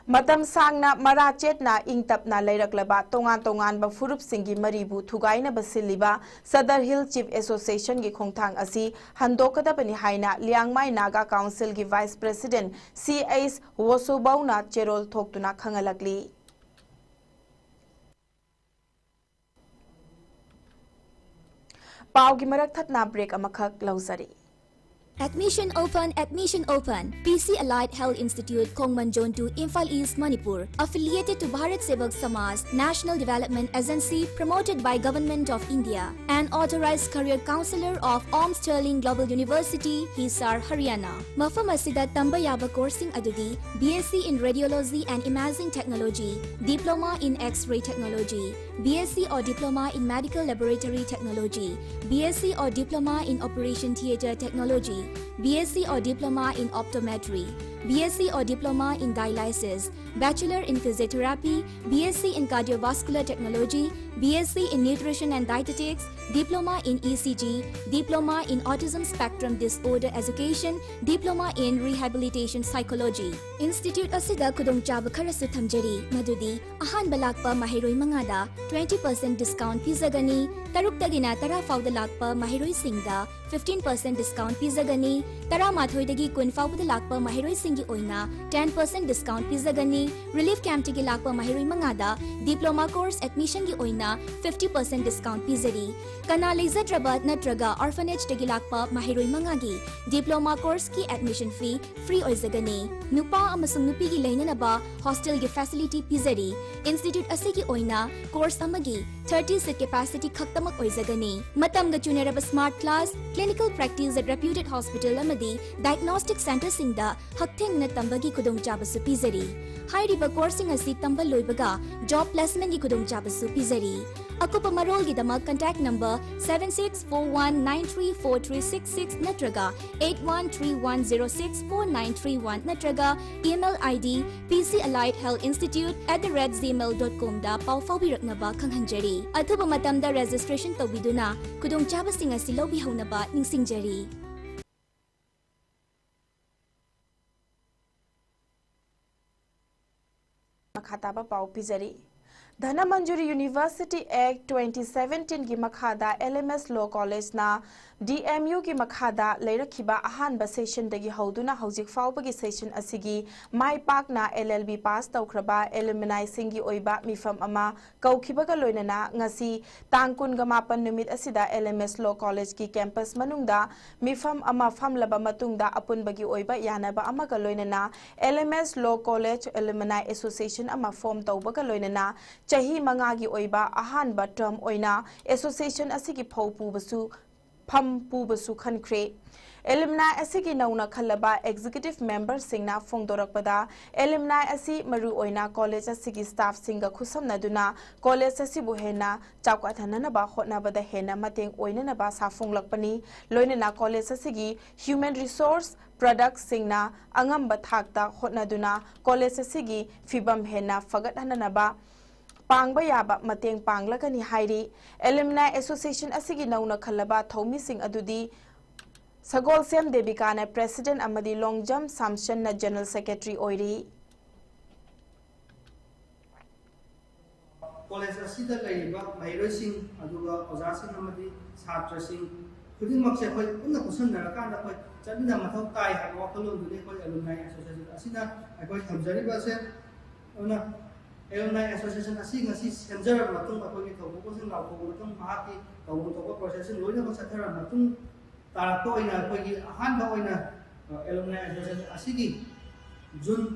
ꯃꯇꯝ ꯁꯥꯡꯅ ꯃꯔꯥ ꯆꯦꯠꯅ ꯏꯪ ꯇꯞꯅ ꯂꯩꯔꯛꯂꯕ ꯇꯣꯉꯥꯟ ꯇꯣꯉꯥꯟꯕ ꯐꯨꯔꯨꯞꯁꯤꯡꯒꯤ ꯃꯔꯤꯕꯨ ꯊꯨꯒꯥꯏꯅꯕ ꯁꯤꯜꯂꯤꯕ Sadar Hill Chief Associationꯒꯤ ꯈꯣꯡꯊꯥꯡ ꯑꯁꯤ ꯍꯟꯗꯣꯛꯀꯗꯕꯅꯤ ꯍꯥꯏꯅ Liangmai Naga councilꯒꯤ vice president C H ꯋꯣꯁꯣꯕꯧꯅ ꯆꯦꯔꯣꯜ ꯊꯣꯛꯇꯨꯅ ꯈꯪꯍꯜꯂꯛꯂꯤ꯫ ꯄꯥꯎꯒꯤ ꯃꯔꯛ ꯊꯠꯅ break ꯑꯃꯈꯛ ꯂꯧꯖꯔꯤ꯫ Admission open, admission open. P C Allied Health Institute, Khongman Zone two, Imphal East, Manipur. Affiliated to Bharat Sevak Samaj, National Development Agency, promoted by Government of India. An authorized career counselor of Om Sterling Global University, Hisar, Haryana. ꯃꯐꯝ ꯑꯁꯤꯗ ꯇꯝꯕ ꯌꯥꯕ courseꯁꯤꯡ ꯑꯗꯨꯗꯤ B S C in Radiology and Imaging Technology, Diploma in X-ray Technology, B S c or Diploma in Medical Laboratory Technology, B S c or Diploma in Operation Theatre Technology, B S c or Diploma in Optometry, B S c or Diploma in Dialysis, Bachelor in Physiotherapy, B S c in Cardiovascular Technology, B S c in Nutrition and Dietetics, Diploma in E C G, Diploma in Autism Spectrum Disorder Education, Diploma in Rehabilitation Psychology. Institute ꯑꯁꯤꯗ ꯈꯨꯗꯣꯡꯆꯥꯕ ꯈꯔꯁꯨ ꯊꯝꯖꯔꯤ, ꯃꯗꯨꯗꯤ ꯑꯍꯥꯟꯕ ꯂꯥꯛꯄ ꯃꯍꯩꯔꯣꯏ ꯃꯉꯥꯗ twenty percent discount ꯄꯤꯖꯒꯅꯤ, ꯇꯔꯨꯛꯇꯒꯤꯅ ꯇꯔꯥ ꯐꯥꯎꯗ ꯂꯥꯛꯄ ꯃꯍꯩꯔꯣꯏꯁꯤꯡꯗ fifteen percent discount ꯄꯤꯖꯒꯅꯤ, ꯇꯔꯥꯃꯥꯊꯣꯏꯗꯒꯤ ꯀꯨꯟ ꯐꯥꯎꯕꯗ ꯂꯥꯛꯄ ꯃꯍꯩꯔꯣꯏꯁꯤꯡꯒꯤ ꯑꯣꯏꯅ ten percent discount ꯄꯤꯖꯒꯅꯤ, relief campꯇꯒꯤ ꯂꯥꯛꯄ ꯃꯍꯩꯔꯣꯏ ꯃꯉꯥꯗ diploma course admissionꯒꯤ ꯑꯣꯏꯅ fifty percent discount ꯄꯤꯖꯔꯤ꯫ ꯀꯅꯥ ꯂꯩꯖꯗ꯭ꯔꯕ ꯅꯠꯇ꯭ꯔꯒ orphanageꯇꯒꯤ ꯂꯥꯛꯄ ꯃꯍꯩꯔꯣꯏ ꯃꯉꯥꯒꯤ diploma courseꯀꯤ admission fee free ꯑꯣꯏꯖꯒꯅꯤ꯫ ꯅꯨꯄꯥ ꯑꯃꯁꯨꯡ ꯅꯨꯄꯤꯒꯤ ꯂꯩꯅꯅꯕ hostelꯒꯤ facility ꯄꯤꯖꯔꯤ꯫ Institute ꯑꯁꯤꯒꯤ ꯑꯣꯏꯅ course ꯑꯃꯒꯤ thirty seat capacity ꯈꯛꯇꯃꯛ ꯑꯣꯏꯖꯒꯅꯤ꯫ ꯃꯇꯝꯒ ꯆꯨꯅꯔꯕ smart class, clinical practice at reputed hospital ꯑꯃꯗꯤ diagnostic centreꯁꯤꯡꯗ ꯍꯛꯊꯦꯡꯅꯅ ꯇꯝꯕꯒꯤ ꯈꯨꯗꯣꯡꯆꯥꯕꯁꯨ ꯄꯤꯖꯔꯤ꯫ ꯍꯥꯏꯔꯤꯕ courseꯁꯤꯡ ꯑꯁꯤ ꯇꯝꯕ ꯂꯣꯏꯕꯒ job placementꯀꯤ ꯈꯨꯗꯣꯡꯆꯥꯕꯁꯨ ꯄꯤꯖꯔꯤ꯫ ꯑꯀꯨꯞꯄ ꯃꯔꯣꯜꯒꯤꯗꯃꯛ contact number seven six four one nine three four three six six ꯅꯠꯇ꯭ꯔꯒ eight one three one zero six four nine three one ꯅꯠꯇ꯭ꯔꯒ email ID P C Allied Health Institute at the rate gmail dot comꯗ ꯄꯥꯎ ꯐꯥꯎꯕꯤꯔꯛꯅꯕ ꯈꯪꯍꯟꯖꯔꯤ꯫ ꯑꯊꯨꯕ ꯃꯇꯝꯗ registration ꯇꯧꯕꯤꯗꯨꯅ ꯈꯨꯗꯣꯡꯆꯥꯕꯁꯤꯡ ꯑꯁꯤ ꯂꯧꯕꯤꯍꯧꯅꯕ ꯅꯤꯡꯁꯤꯡꯖꯔꯤ꯫ ꯃꯈꯥ ꯇꯥꯕ ꯄꯥꯎ ꯄꯤꯖꯔꯤ꯫ Dhanamanjuri University Act twenty seventeen ꯒꯤ ꯃꯈꯥꯗ L M S Law College ꯅ D M U ꯒꯤ ꯃꯈꯥꯗ ꯂꯩꯔꯛꯈꯤꯕ ꯑꯍꯥꯟꯕ session ꯗꯒꯤ ꯍꯧꯗꯨꯅ ꯍꯧꯖꯤꯛ ꯐꯥꯎꯕꯒꯤ session ꯑꯁꯤꯒꯤ ꯃꯥꯏ ꯄꯥꯛꯅ L L B pass ꯇꯧꯈ꯭ꯔꯕ alumni ꯁꯤꯡꯒꯤ ꯑꯣꯏꯕ ꯃꯤꯐꯝ ꯑꯃ ꯀꯧꯈꯤꯕꯒ ꯂꯣꯏꯅꯅ ꯉꯁꯤ ꯇꯥꯡ ꯀꯨꯟꯒ ꯃꯥꯄꯟ ꯅꯨꯃꯤꯠ ꯑꯁꯤꯗ L M S Law College ꯀꯤ campus ꯃꯅꯨꯡꯗ ꯃꯤꯐꯝ ꯑꯃ ꯐꯝꯂꯕ ꯃꯇꯨꯡꯗ ꯑꯄꯨꯟꯕꯒꯤ ꯑꯣꯏꯕ ꯌꯥꯅꯕ ꯑꯃꯒ ꯂꯣꯏꯅꯅ L M S Law College Alumni Association ꯑꯃ form ꯇꯧꯕꯒ ꯂꯣꯏꯅꯅ ꯆꯍꯤ ꯃꯉꯥꯒꯤ ꯑꯣꯏꯕ ꯑꯍꯥꯟꯕ term ꯑꯣꯏꯅ association ꯑꯁꯤꯒꯤ ꯐꯧ ꯄꯨꯕꯁꯨ, ꯐꯝ ꯄꯨꯕꯁꯨ ꯈꯟꯈ꯭ꯔꯦ꯫ Alumni ꯑꯁꯤꯒꯤ ꯅꯧꯅ ꯈꯜꯂꯕ executive member ꯁꯤꯡꯅ ꯐꯣꯡꯗꯣꯔꯛꯄꯗ, alumni ꯑꯁꯤ ꯃꯔꯨꯑꯣꯏꯅ college ꯑꯁꯤꯒꯤ staff ꯁꯤꯡꯒ ꯈꯨꯠꯁꯝꯅꯗꯨꯅ college ꯑꯁꯤꯕꯨ ꯍꯦꯟꯅ ꯆꯥꯎꯈꯠꯍꯟꯅꯅꯕ ꯍꯣꯠꯅꯕꯗ ꯍꯦꯟꯅ ꯃꯇꯦꯡ ꯑꯣꯏꯅꯅꯕ ꯁꯥꯐꯣꯡꯂꯛꯄꯅꯤ꯫ ꯂꯣꯏꯅꯅ college ꯑꯁꯤꯒꯤ human resource product ꯁꯤꯡꯅ ꯑꯉꯝꯕ ꯊꯥꯛꯇ ꯍꯣꯠꯅꯗꯨꯅ college ꯑꯁꯤꯒꯤ ꯐꯤꯕꯝ ꯍꯦꯟꯅ ꯐꯒꯠꯍꯟꯅꯅꯕ ꯄꯥꯡꯕ ꯌꯥꯕ ꯃꯇꯦꯡ ꯄꯥꯡꯂꯒꯅꯤ ꯍꯥꯏꯔꯤ꯫ Alumni Association ꯑꯁꯤꯒꯤ ꯅꯧꯅ ꯈꯜꯂꯕ ꯊꯧꯃꯤꯁꯤꯡ ꯑꯗꯨꯗꯤ ꯁꯒꯣꯜꯁꯦꯝ ꯗꯦꯕꯤꯀꯥꯅ president ꯑꯃꯗꯤ ꯂꯣꯡꯖꯝ ꯁꯥꯝꯁꯟꯅ general secretary ꯑꯣꯏꯔꯤ꯫ ꯀꯣꯂꯦꯖ ꯑꯁꯤꯗ ꯂꯩꯔꯤꯕ ꯃꯍꯩꯔꯣꯏꯁꯤꯡ, ꯑꯗꯨꯒ ꯑꯣꯖꯥꯁꯤꯡ ꯑꯃꯗꯤ ꯁꯥꯇ꯭ꯔꯁꯤꯡ ꯈꯨꯗꯤꯡꯃꯛꯁꯦ ꯑꯩꯈꯣꯏ ꯄꯨꯟꯅ ꯈꯨꯠꯁꯝꯅꯔꯀꯥꯟꯗ ꯑꯩꯈꯣꯏ ꯆꯠꯃꯤꯟꯅ ꯃꯊꯧ ꯇꯥꯏ ꯍꯥꯏꯕ ꯋꯥꯈꯜꯂꯣꯟꯗꯨꯅꯤ ꯑꯩꯈꯣꯏ Alumni Association ꯑꯁꯤꯅ ꯑꯩꯈꯣꯏ ꯊꯝꯖꯔꯤꯕ ꯑꯁꯦ꯫ ꯑꯗꯨꯅ Alumni Association ꯑꯁꯤ ꯉꯁꯤ ꯁꯦꯝꯖꯔꯕ ꯃꯇꯨꯡ, ꯑꯩꯈꯣꯏꯒꯤ ꯊꯧꯗꯣꯛꯄꯁꯤꯡ ꯂꯥꯎꯊꯣꯛꯄ ꯃꯇꯨꯡ, ꯃꯍꯥꯛꯀꯤ ꯇꯧꯐꯝ ꯊꯣꯛꯄ process ꯁꯤꯡ ꯂꯣꯏꯅꯃꯛ ꯆꯠꯊꯔꯕ ꯃꯇꯨꯡ, ꯇꯥꯔꯛꯄ ꯑꯣꯏꯅ ꯑꯩꯈꯣꯏꯒꯤ ꯑꯍꯥꯟꯕ ꯑꯣꯏꯅ, ꯑ, Alumni Association ꯑꯁꯤꯒꯤ June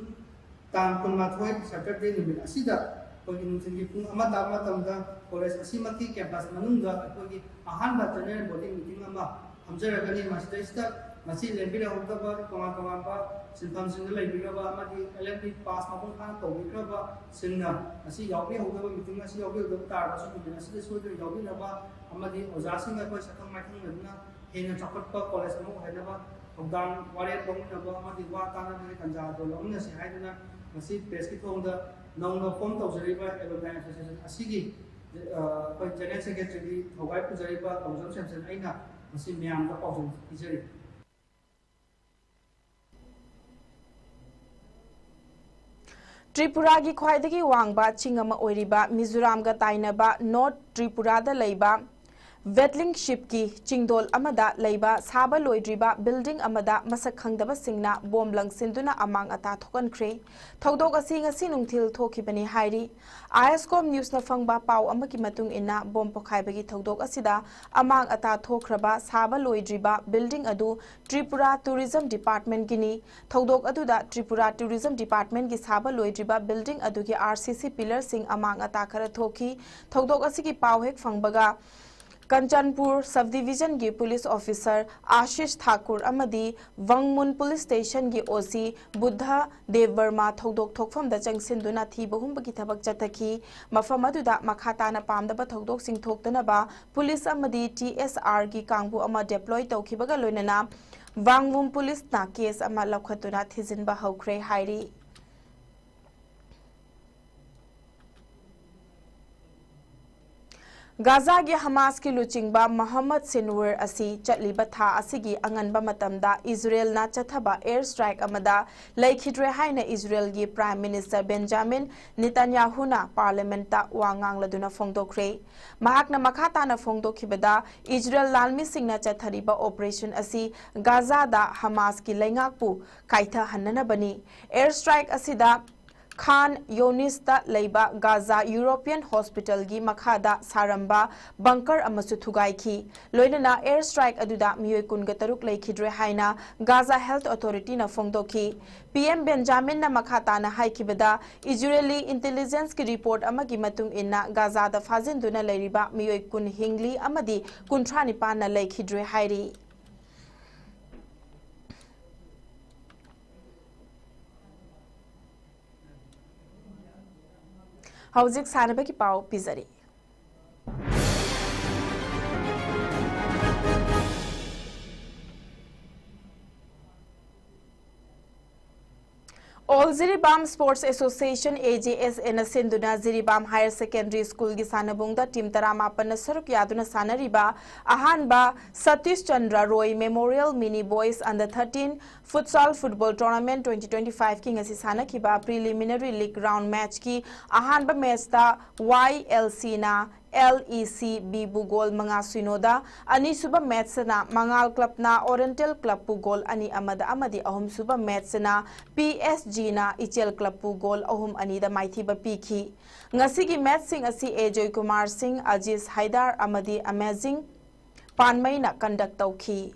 ꯇꯥꯡ ꯀꯨꯟꯃꯥꯊꯣꯏ Saturday ꯅꯨꯃꯤꯠ ꯑꯁꯤꯗ ꯑꯩꯈꯣꯏꯒꯤ ꯅꯨꯡꯊꯤꯜꯒꯤ ꯄꯨꯡ ꯑꯃ ꯇꯥꯕ ꯃꯇꯝꯗ ꯀꯣꯂꯦꯖ ꯑꯁꯤꯃꯛꯀꯤ campus ꯃꯅꯨꯡꯗ ꯑꯩꯈꯣꯏꯒꯤ ꯑꯍꯥꯟꯕ general body meeting ꯑꯃ ꯐꯝꯖꯔꯒꯅꯤ꯫ ꯃꯁꯤꯗꯩꯁꯤꯗ ꯉꯁꯤ ꯂꯦꯡꯕꯤꯔꯛꯍꯧꯗꯕ, ꯇꯣꯉꯥꯟ ꯇꯣꯉꯥꯟꯕ ꯁꯤꯟꯐꯝꯁꯤꯡꯗ ꯂꯩꯕꯤꯔꯕ ꯑꯃꯗꯤ L L B pass ꯃꯄꯨꯡ ꯐꯥꯅ ꯇꯧꯕꯤꯈ꯭ꯔꯕꯁꯤꯡꯅ ꯉꯁꯤ ꯌꯥꯎꯕꯤꯍꯧꯗꯕ, meeting ꯑꯁꯤ ꯌꯥꯎꯕꯤꯍꯧꯗꯕ ꯇꯥꯔꯒꯁꯨ ꯅꯨꯃꯤꯠ ꯑꯁꯤꯗ ꯁꯣꯏꯗꯅ ꯌꯥꯎꯕꯤꯅꯕ ꯑꯃꯗꯤ ꯑꯣꯖꯥꯁꯤꯡꯒ ꯑꯩꯈꯣꯏ ꯁꯛꯈꯪ ꯃꯥꯏꯈꯪꯅꯗꯨꯅ ꯍꯦꯟꯅ ꯆꯥꯎꯈꯠꯄ ꯀꯣꯂꯦꯖ ꯑꯃ ꯑꯣꯏꯍꯟꯅꯕ ꯊꯧꯗꯥꯡ ꯋꯥꯔꯦꯞ ꯂꯧꯃꯤꯟꯅꯕ ꯑꯃꯗꯤ ꯋꯥ ꯇꯥꯅꯕꯒꯤ ꯇꯥꯟꯖꯥ ꯑꯗꯨ ꯂꯧꯃꯤꯟꯅꯁꯤ ꯍꯥꯏꯗꯨꯅ ꯉꯁꯤ press ꯀꯤ ꯊꯣꯡꯗ ꯅꯧꯅ form ꯇꯧꯖꯔꯤꯕ Alumni Association ꯑꯁꯤꯒꯤ, ꯑ, ꯑꯩꯈꯣꯏ general secretary ꯊꯧꯒꯥꯏ ꯄꯨꯖꯔꯤꯕ ꯇꯣꯡꯖꯝ ꯁꯦꯝꯁꯟ ꯑꯩꯅ ꯉꯁꯤ ꯃꯌꯥꯝꯗ ꯄꯥꯎꯖꯦꯜ ꯄꯤꯖꯔꯤ꯫ ꯇ꯭ꯔꯤꯄꯨꯔꯥꯒꯤ ꯈ꯭ꯋꯥꯏꯗꯒꯤ ꯋꯥꯡꯕ ꯆꯤꯡ ꯑꯃ ꯑꯣꯏꯔꯤꯕ ꯃꯤꯖꯣꯔꯥꯝꯒ ꯇꯥꯏꯅꯕ ꯅꯣꯔꯠ ꯇ꯭ꯔꯤꯄꯨꯔꯥꯗ ꯂꯩꯕ ꯕꯦꯠꯂꯤꯡ ꯁꯤꯞꯀꯤ ꯆꯤꯡꯗꯣꯜ ꯑꯃꯗ ꯂꯩꯕ ꯁꯥꯕ ꯂꯣꯏꯗ꯭ꯔꯤꯕ ꯕꯤꯜꯗꯤꯡ ꯑꯃꯗ ꯃꯁꯛ ꯈꯪꯗꯕꯁꯤꯡꯅ ꯕꯣꯝ ꯂꯪꯁꯤꯟꯗꯨꯅ ꯑꯃꯥꯡ ꯑꯇꯥ ꯊꯣꯛꯍꯟꯈ꯭ꯔꯦ꯫ ꯊꯧꯗꯣꯛ ꯑꯁꯤ ꯉꯁꯤ ꯅꯨꯡꯊꯤꯜ ꯊꯣꯛꯈꯤꯕꯅꯤ ꯍꯥꯏꯔꯤ꯫ ꯑꯥꯏ ꯑꯦꯁ ꯀꯣꯝ ꯅ꯭ꯌꯨꯁꯅ ꯐꯪꯕ ꯄꯥꯎ ꯑꯃꯒꯤ ꯃꯇꯨꯡ ꯏꯟꯅ, ꯕꯣꯝ ꯄꯣꯈꯥꯏꯕꯒꯤ ꯊꯧꯗꯣꯛ ꯑꯁꯤꯗ ꯑꯃꯥꯡ ꯑꯇꯥ ꯊꯣꯛꯈ꯭ꯔꯕ ꯁꯥꯕ ꯂꯣꯏꯗ꯭ꯔꯤꯕ ꯕꯤꯜꯗꯤꯡ ꯑꯗꯨ ꯇ꯭ꯔꯤꯄꯨꯔꯥ ꯇꯨꯔꯤꯖꯝ ꯗꯤꯄꯥꯔꯠꯃꯦꯟꯠꯀꯤꯅꯤ꯫ ꯊꯧꯗꯣꯛ ꯑꯗꯨꯗ ꯇ꯭ꯔꯤꯄꯨꯔꯥ ꯇꯨꯔꯤꯖꯝ ꯗꯤꯄꯥꯔꯠꯃꯦꯟꯠꯀꯤ ꯁꯥꯕ ꯂꯣꯏꯗ꯭ꯔꯤꯕ ꯕꯤꯜꯗꯤꯡ ꯑꯗꯨꯒꯤ ꯑꯥꯔ ꯁꯤ ꯁꯤ ꯄꯤꯂꯔꯁꯤꯡ ꯑꯃꯥꯡ ꯑꯇꯥ ꯈꯔ ꯊꯣꯛꯈꯤ꯫ ꯊꯧꯗꯣꯛ ꯑꯁꯤꯒꯤ ꯄꯥꯎ ꯍꯦꯛ ꯐꯪꯕꯒ ꯀꯟꯆꯟꯄꯨꯔ sub ꯗꯤꯚꯤꯖꯟꯒꯤ police officer Ashish Thakur ꯑꯃꯗꯤ ꯋꯥꯡꯃꯨꯟ ꯄꯨꯂꯤꯁ ꯁ꯭ꯇꯦꯁꯟꯒꯤ ꯑꯣ ꯁꯤ ꯕꯨꯙ ꯗꯦꯕꯕꯔꯃꯥ ꯊꯧꯗꯣꯛ ꯊꯣꯛꯐꯝꯗ ꯆꯪꯁꯤꯟꯗꯨꯅ ꯊꯤꯕ ꯍꯨꯝꯕꯒꯤ ꯊꯕꯛ ꯆꯠꯊꯈꯤ꯫ ꯃꯐꯝ ꯑꯗꯨꯗ ꯃꯈꯥ ꯇꯥꯅ ꯄꯥꯝꯗꯕ ꯊꯧꯗꯣꯛꯁꯤꯡ ꯊꯣꯛꯇꯅꯕ ꯄꯨꯂꯤꯁ ꯑꯃꯗꯤ ꯇꯤ ꯑꯦꯁ ꯑꯥꯔꯒꯤ ꯀꯥꯡꯕꯨ ꯑꯃ ꯗꯦꯄ꯭ꯂꯣꯏ ꯇꯧꯈꯤꯕꯒ ꯂꯣꯏꯅꯅ ꯋꯥꯡꯃꯨꯟ ꯄꯨꯂꯤꯁꯅ ꯀꯦꯁ ꯑꯃ ꯂꯧꯈꯠꯇꯨꯅ ꯊꯤꯖꯤꯟꯕ ꯍꯧꯈ꯭ꯔꯦ ꯍꯥꯏꯔꯤ꯫ ꯒꯥꯖꯥꯒꯤ ꯍꯃꯥꯁꯀꯤ ꯂꯨꯆꯤꯡꯕ ꯃꯣꯍꯝꯃꯗ ꯁꯤꯟꯋꯔ ꯑꯁꯤ ꯆꯠꯂꯤꯕ ꯊꯥ ꯑꯁꯤꯒꯤ ꯑꯉꯟꯕ ꯃꯇꯝꯗ ꯏꯖꯔꯦꯜꯅ ꯆꯠꯊꯕ ꯑꯦꯌꯔ ꯁ꯭ꯇ꯭ꯔꯥꯏꯛ ꯑꯃꯗ ꯂꯩꯈꯤꯗ꯭ꯔꯦ ꯍꯥꯏꯅ ꯏꯖꯔꯦꯜꯒꯤ ꯄ꯭ꯔꯥꯏꯝ ꯃꯤꯅꯤꯁꯇꯔ ꯕꯦꯟꯖꯥꯃꯤꯟ ꯅꯦꯇꯥꯟꯌꯥꯍꯨꯅ ꯄꯥꯔꯂꯤꯌꯥꯃꯦꯟꯠꯇ ꯋꯥ ꯉꯥꯡꯂꯗꯨꯅ ꯐꯣꯡꯗꯣꯛꯈ꯭ꯔꯦ꯫ ꯃꯍꯥꯛꯅ ꯃꯈꯥ ꯇꯥꯅ ꯐꯣꯡꯗꯣꯛꯈꯤꯕꯗ, ꯏꯖꯔꯦꯜ ꯂꯥꯟꯃꯤꯁꯤꯡꯅ ꯆꯠꯊꯔꯤꯕ ꯑꯣꯄꯔꯦꯁꯟ ꯑꯁꯤ ꯒꯥꯖꯥꯗ ꯍꯃꯥꯁꯀꯤ ꯂꯩꯉꯥꯛꯄꯨ ꯀꯥꯏꯊꯍꯟꯅꯅꯕꯅꯤ꯫ ꯑꯦꯌꯔ ꯁ꯭ꯇ꯭ꯔꯥꯏꯛ ꯑꯁꯤꯗ ꯈꯥꯟ ꯌꯣꯅꯤꯁꯇ ꯂꯩꯕ ꯒꯥꯖꯥ ꯌꯨꯔꯣꯄꯤꯌꯟ ꯍꯣꯁꯄꯤꯇꯥꯜꯒꯤ ꯃꯈꯥꯗ ꯁꯥꯔꯝꯕ ꯕꯪꯀꯔ ꯑꯃꯁꯨ ꯊꯨꯒꯥꯏꯈꯤ꯫ ꯂꯣꯏꯅꯅ ꯑꯦꯌꯔ ꯁ꯭ꯇ꯭ꯔꯥꯏꯛ ꯑꯗꯨꯗ ꯃꯤꯑꯣꯏ ꯀꯨꯟꯒ ꯇꯔꯨꯛ ꯂꯩꯈꯤꯗ꯭ꯔꯦ ꯍꯥꯏꯅ ꯒꯥꯖꯥ ꯍꯦꯜꯊ ꯑꯣꯊꯣꯔꯤꯇꯤꯅ ꯐꯣꯡꯗꯣꯛꯈꯤ꯫ ꯄꯤ ꯑꯦꯝ ꯕꯦꯟꯖꯥꯃꯤꯟꯅ ꯃꯈꯥ ꯇꯥꯅ ꯍꯥꯏꯈꯤꯕꯗ, ꯏꯖꯔꯦꯂꯤ ꯏꯟꯇꯦꯂꯤꯖꯦꯟꯁꯀꯤ ꯔꯤꯄꯣꯔꯠ ꯑꯃꯒꯤ ꯃꯇꯨꯡ ꯏꯟꯅ ꯒꯥꯖꯥꯗ ꯐꯥꯖꯤꯟꯗꯨꯅ ꯂꯩꯔꯤꯕ ꯃꯤꯑꯣꯏ ꯀꯨꯟ ꯍꯤꯡꯂꯤ ꯑꯃꯗꯤ ꯀꯨꯟꯊ꯭ꯔꯥ ꯅꯤꯄꯥꯟꯅ ꯂꯩꯈꯤꯗ꯭ꯔꯦ ꯍꯥꯏꯔꯤ꯫ ꯍꯧꯖꯤꯛ ꯁꯥꯟꯅꯕꯒꯤ ꯄꯥꯎ ꯄꯤꯖꯔꯤ꯫ All Jiribam Sports Association, A J S A ꯅ ꯁꯤꯟꯗꯨꯅ ꯖꯤꯔꯤꯕꯥꯝ Higher Secondary School ꯒꯤ ꯁꯥꯟꯅꯕꯨꯡꯗ team ꯇꯔꯥꯃꯥꯄꯟꯅ ꯁꯔꯨꯛ ꯌꯥꯗꯨꯅ ꯁꯥꯟꯅꯔꯤꯕ ꯑꯍꯥꯟꯕ ꯁꯇꯤꯁ ꯆꯟꯗ꯭ꯔ ꯔꯣꯏ Memorial Mini Boys Under thirteen Futsal Football Tournament twenty twenty-five ꯀꯤ ꯉꯁꯤ ꯁꯥꯟꯅꯈꯤꯕ preliminary league round match ꯀꯤ ꯑꯍꯥꯟꯕ match ꯇ Y L C ꯅ L E C B ꯕꯨ goal ꯃꯉꯥ ꯁꯤꯅꯣꯗ, ꯑꯅꯤꯁꯨꯕ match ꯇꯅ ꯃꯉꯥꯜ club ꯅ Oriental Club ꯄꯨ goal ꯑꯅꯤ ꯑꯃꯗ ꯑꯃꯗꯤ ꯑꯍꯨꯝꯁꯨꯕ match ꯇꯅ P S G ꯅ ꯏꯆꯦꯜ club ꯄꯨ goal ꯑꯍꯨꯝ ꯑꯅꯤꯗ ꯃꯥꯏꯊꯤꯕ ꯄꯤꯈꯤ꯫ ꯉꯁꯤꯒꯤ match ꯁꯤꯡ ꯑꯁꯤ A ꯖꯣꯏꯀꯨꯃꯥꯔ ꯁꯤꯡ, ꯑꯖꯤꯖ ꯍꯥꯏꯗꯥꯔ ꯑꯃꯗꯤ Amazing ꯄꯥꯟꯃꯩꯅ conduct ꯇꯧꯈꯤ꯫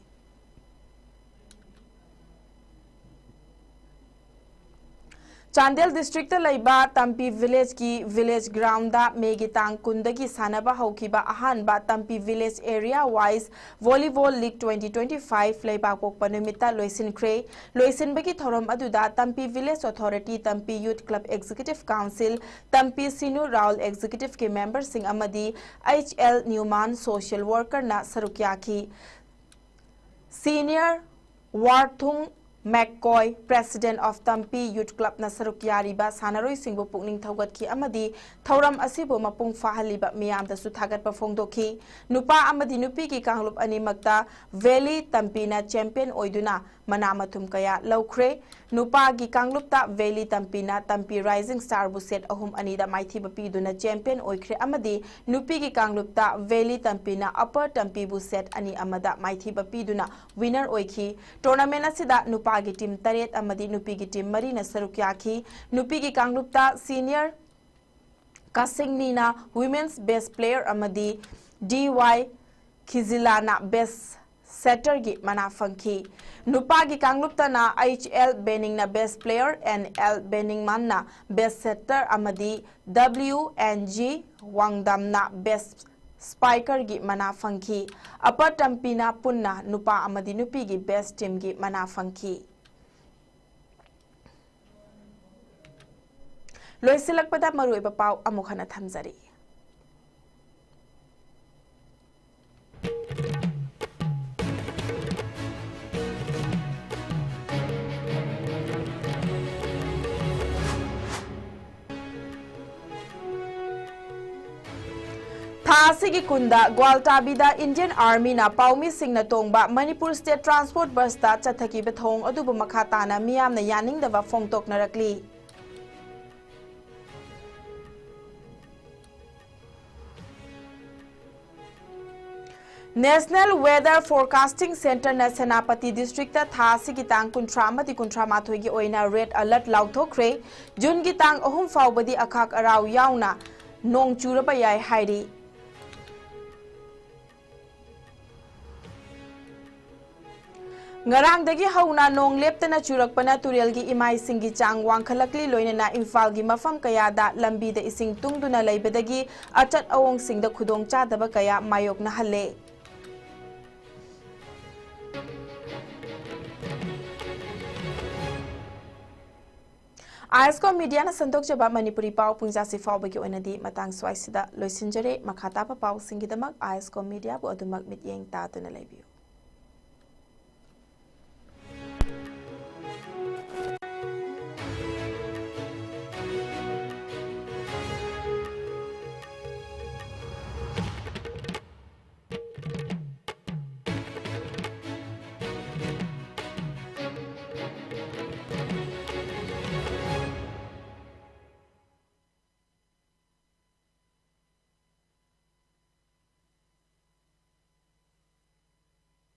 ꯆꯥꯟꯗꯦꯜ district ꯇ ꯂꯩꯕ ꯇꯝꯄꯤ village ꯀꯤ village ground ꯗ May ꯒꯤ ꯇꯥꯡ ꯀꯨꯟꯗꯒꯤ ꯁꯥꯟꯅꯕ ꯍꯧꯈꯤꯕ ꯑꯍꯥꯟꯕ ꯇꯝꯄꯤ village area wise volleyball league twenty twenty-five ꯂꯩꯕꯥꯛꯄꯣꯛꯄ ꯅꯨꯃꯤꯠꯇ ꯂꯣꯏꯁꯤꯟꯈ꯭ꯔꯦ꯫ ꯂꯣꯏꯁꯤꯟꯕꯒꯤ ꯊꯧꯔꯝ ꯑꯗꯨꯗ ꯇꯝꯄꯤ village authority, ꯇꯝꯄꯤ youth club executive council, ꯇꯝꯄꯤ ꯁꯤꯅꯨ ꯔꯥꯎꯜ executive ꯀꯤ member ꯁꯤꯡ ꯑꯃꯗꯤ H L Newman social worker ꯅ ꯁꯔꯨꯛ ꯌꯥꯈꯤ꯫ Senior ꯋꯥꯔꯊꯨꯡ ꯃꯦꯛꯀꯣꯏ, President of ꯇꯝꯄꯤ Youth Club ꯅ ꯁꯔꯨꯛ ꯌꯥꯔꯤꯕ ꯁꯥꯟꯅꯔꯣꯏꯁꯤꯡꯕꯨ ꯄꯨꯛꯅꯤꯡ ꯊꯧꯒꯠꯈꯤ ꯑꯃꯗꯤ ꯊꯧꯔꯝ ꯑꯁꯤꯕꯨ ꯃꯄꯨꯡ ꯐꯥꯍꯜꯂꯤꯕ ꯃꯤꯌꯥꯝꯗꯁꯨ ꯊꯥꯒꯠꯄ ꯐꯣꯡꯗꯣꯛꯈꯤ꯫ ꯅꯨꯄꯥ ꯑꯃꯗꯤ ꯅꯨꯄꯤꯒꯤ ꯀꯥꯡꯂꯨꯞ ꯑꯅꯤꯃꯛꯇ Valley ꯇꯝꯄꯤꯅ champion ꯑꯣꯏꯗꯨꯅ ꯃꯅꯥ ꯃꯊꯨꯝ ꯀꯌꯥ ꯂꯧꯈ꯭ꯔꯦ꯫ ꯅꯨꯄꯥꯒꯤ ꯀꯥꯡꯂꯨꯞꯇ Valley ꯇꯝꯄꯤꯅ ꯇꯝꯄꯤ Rising Star ꯕꯨ set ꯑꯍꯨꯝ ꯑꯅꯤꯗ ꯃꯥꯏꯊꯤꯕ ꯄꯤꯗꯨꯅ champion ꯑꯣꯏꯈ꯭ꯔꯦ ꯑꯃꯗꯤ ꯅꯨꯄꯤꯒꯤ ꯀꯥꯡꯂꯨꯞꯇ Valley ꯇꯝꯄꯤꯅ Upper ꯇꯝꯄꯤꯕꯨ set ꯑꯅꯤ ꯑꯃꯗ ꯃꯥꯏꯊꯤꯕ ꯄꯤꯗꯨꯅ winner ꯑꯣꯏꯈꯤ꯫ Tournament ꯑꯁꯤꯗ ꯅꯨꯄꯥꯒꯤ team ꯇꯔꯦꯠ ꯑꯃꯗꯤ ꯅꯨꯄꯤꯒꯤ team ꯃꯔꯤꯅ ꯁꯔꯨꯛ ꯌꯥꯈꯤ꯫ ꯅꯨꯄꯤꯒꯤ ꯀꯥꯡꯂꯨꯞꯇ Senior ꯀꯥꯁꯤꯡꯅꯤꯅ Women's Best Player ꯑꯃꯗꯤ D Y ꯈꯤꯖꯤꯂꯥꯅ Best Setter ꯒꯤ ꯃꯅꯥ ꯐꯪꯈꯤ꯫ ꯅꯨꯄꯥꯒꯤ ꯀꯥꯡꯂꯨꯞꯇꯅ H L ꯕꯦꯅꯤꯡꯅ Best Player, N L ꯕꯦꯅꯤꯡꯃꯥꯟꯅ Best Setter ꯑꯃꯗꯤ W N G ꯋꯥꯡꯗꯝꯅ Best Spiker ꯒꯤ ꯃꯅꯥ ꯐꯪꯈꯤ꯫ Upper ꯇꯝꯄꯤꯅ ꯄꯨꯟꯅ ꯅꯨꯄꯥ ꯑꯃꯗꯤ ꯅꯨꯄꯤꯒꯤ best team ꯒꯤ ꯃꯅꯥ ꯐꯪꯈꯤ꯫ ꯂꯣꯏꯁꯤꯜꯂꯛꯄꯗ ꯃꯔꯨꯑꯣꯏꯕ ꯄꯥꯎ ꯑꯃꯨꯛ ꯍꯟꯅ ꯊꯝꯖꯔꯤ꯫ ꯑꯁꯤꯒꯤ ꯀꯨꯟꯗ ꯒ꯭ꯋꯥꯜꯇꯥꯕꯤꯗ Indian Armyꯅ ꯄꯥꯎꯃꯤꯁꯤꯡꯅ ꯇꯣꯡꯕ ꯃꯅꯤꯄꯨꯔ State Transport busꯇ ꯆꯠꯊꯈꯤꯕ ꯊꯧꯑꯣꯡ ꯑꯗꯨꯕꯨ ꯃꯈꯥ ꯇꯥꯅ ꯃꯤꯌꯥꯝꯅ ꯌꯥꯅꯤꯡꯗꯕ ꯐꯣꯡꯗꯣꯛꯅꯔꯛꯂꯤ꯫ National Weather Forecasting Centreꯅ ꯁꯦꯅꯥꯄꯇꯤ districtꯇ ꯊꯥ ꯑꯁꯤꯒꯤ ꯇꯥꯡ ꯀꯨꯟꯊ꯭ꯔꯥ ꯑꯃꯗꯤ ꯀꯨꯟꯊ꯭ꯔꯥ ꯃꯥꯊꯣꯏꯒꯤ ꯑꯣꯏꯅ red alert ꯂꯥꯎꯊꯣꯛꯈ꯭ꯔꯦ꯫ Juneꯒꯤ ꯇꯥꯡ ꯑꯍꯨꯝ ꯐꯥꯎꯕꯗꯤ ꯑꯈꯥꯛ ꯑꯔꯥꯎ ꯌꯥꯎꯅ ꯅꯣꯡ ꯆꯨꯔꯕ ꯌꯥꯏ ꯍꯥꯏꯔꯤ꯫ ꯉꯔꯥꯡꯗꯒꯤ ꯍꯧꯅ ꯅꯣꯡ ꯂꯦꯞꯇꯅ ꯆꯨꯔꯛꯄꯅ ꯇꯨꯔꯦꯜꯒꯤ ꯏꯃꯥꯏꯁꯤꯡꯒꯤ ꯆꯥꯡ ꯋꯥꯡꯈꯠꯂꯛꯂꯤ, ꯂꯣꯏꯅꯅ ꯏꯝꯐꯥꯜꯒꯤ ꯃꯐꯝ ꯀꯌꯥꯗ ꯂꯝꯕꯤꯗ ꯏꯁꯤꯡ ꯇꯨꯡꯗꯨꯅ ꯂꯩꯕꯗꯒꯤ ꯑꯆꯠ ꯑꯋꯣꯡꯁꯤꯡꯗ ꯈꯨꯗꯣꯡꯆꯥꯗꯕ ꯀꯌꯥ ꯃꯥꯌꯣꯛꯅꯍꯜꯂꯦ꯫ ꯑꯥꯏ ꯑꯦꯁ ꯀꯣ ꯃꯤꯗꯤꯌꯥꯅ ꯁꯟꯗꯣꯛꯆꯕ ꯃꯅꯤꯄꯨꯔꯤ ꯄꯥꯎ ꯄꯨꯡꯖꯥꯁꯤ ꯐꯥꯎꯕꯒꯤ ꯑꯣꯏꯅꯗꯤ ꯃꯇꯥꯡ ꯁ꯭ꯋꯥꯏꯁꯤꯗ ꯂꯣꯏꯁꯤꯟꯖꯔꯦ꯫ ꯃꯈꯥ ꯇꯥꯕ ꯄꯥꯎꯁꯤꯡꯒꯤꯗꯃꯛ ꯑꯥꯏ ꯑꯦꯁ ꯀꯣ ꯃꯤꯗꯤꯌꯥꯕꯨ ꯑꯗꯨꯃꯛ ꯃꯤꯠꯌꯦꯡ ꯇꯥꯗꯨꯅ ꯂꯩꯕꯤꯌꯨ꯫